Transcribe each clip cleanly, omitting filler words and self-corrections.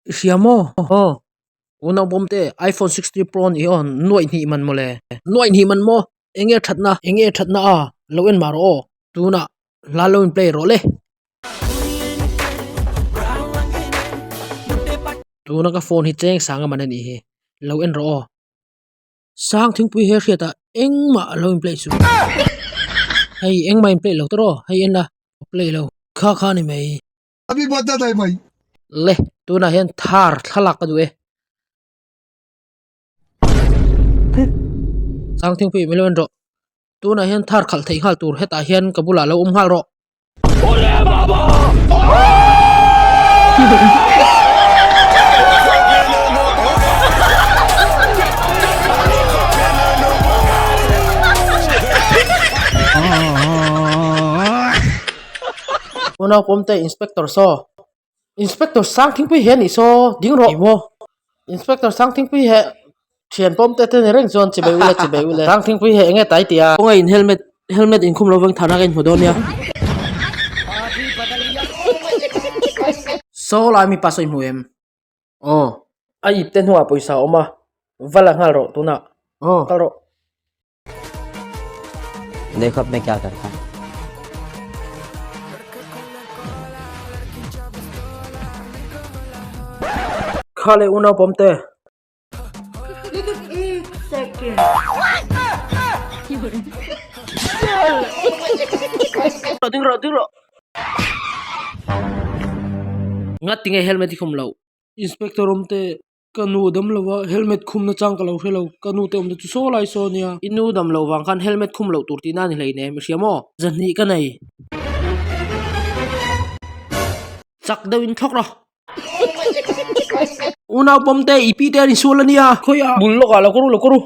I hria maw? Aw. Unau bawm te iPhone 16 Pro nih aw nuaih hnih man mawle. Nuaih hnih man maw? Enge thatna? Enge thatna a? Lo en mah rawh aw. Tunah hla lo in play rawh le. Tuna ka phone hi cheng sang a man a nih hi. Lo en rawh aw. Sang thingpui he hriatah engmah a lo in play suh. Hei engmah in play lo tawh rawh. Hei en la play lo. Kha kha a ni mai. Abi bata dai mai. Le tunah hian thar thlalak ka duh e. Sang thingpui min lo en rawh. Tunah hian thar khalh theih nghal tur hetah hian ka bulah lo awm nghal rawh. Unau pawmte inspector saw inspector sang thingpui he anih saw ding rawh emaw inspector sang thingpui he thian pawmte te ni reng chuan chibai ule chibai ule sang thingpui he enge tai tia kawnga in helmet helmet inkhum lo veng thana ka inhmu dawn nia saw lai mipa saw i hmu em aw a ip te hnuah pawisa a awm a va la nghal rawh tunah aw kal rawh. देखो अब मैं क्या करता हूँ Kha leh unau pawm te. Ding rawh ding rawh. Nga tinge helmet i khum loh. Inspector awm te Ka nu dam lo a, helmet khum na chang ka lo hre lo, ka nu te awm te chu saw lai saw nia. I nu dam loh vang khan helmet khum loh tur tihna a ni hlei nem, i hria maw? Zahnih ka nei. Chak deuh in thlawk rawh. Unau pawm te i pi te an insual a nia. Khawi a bul lawk ah lo ka ru lo ka ru.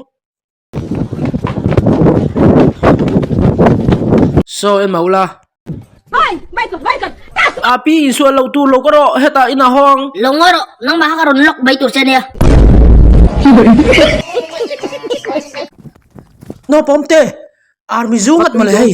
Saw en mah ula. A pi insual loh tur lo ka rawh hetah in a hawng. Lo ngawi rawh nangmah kha ka rawn lock mai tur che nia. Naupawm te army zu ngat mawle hei.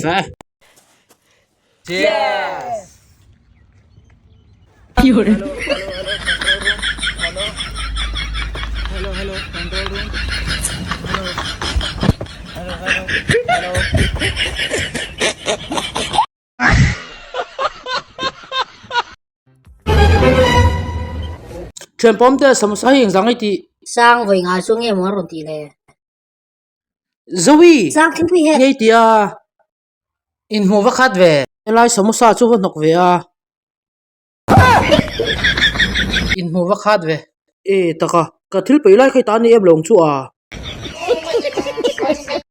Thian pawm te samosa hi engzah ngai tih. Sang vawi nga chu nge maw a rawn tih le. Zoe. Sang thingpui he. Ngei tih a. Inhmuh va khat ve. Helai samosa chu va hnawk ve a. Inhmuh va khat ve. E taka, ka thil peih lai kha i tan i em lo ang chu a.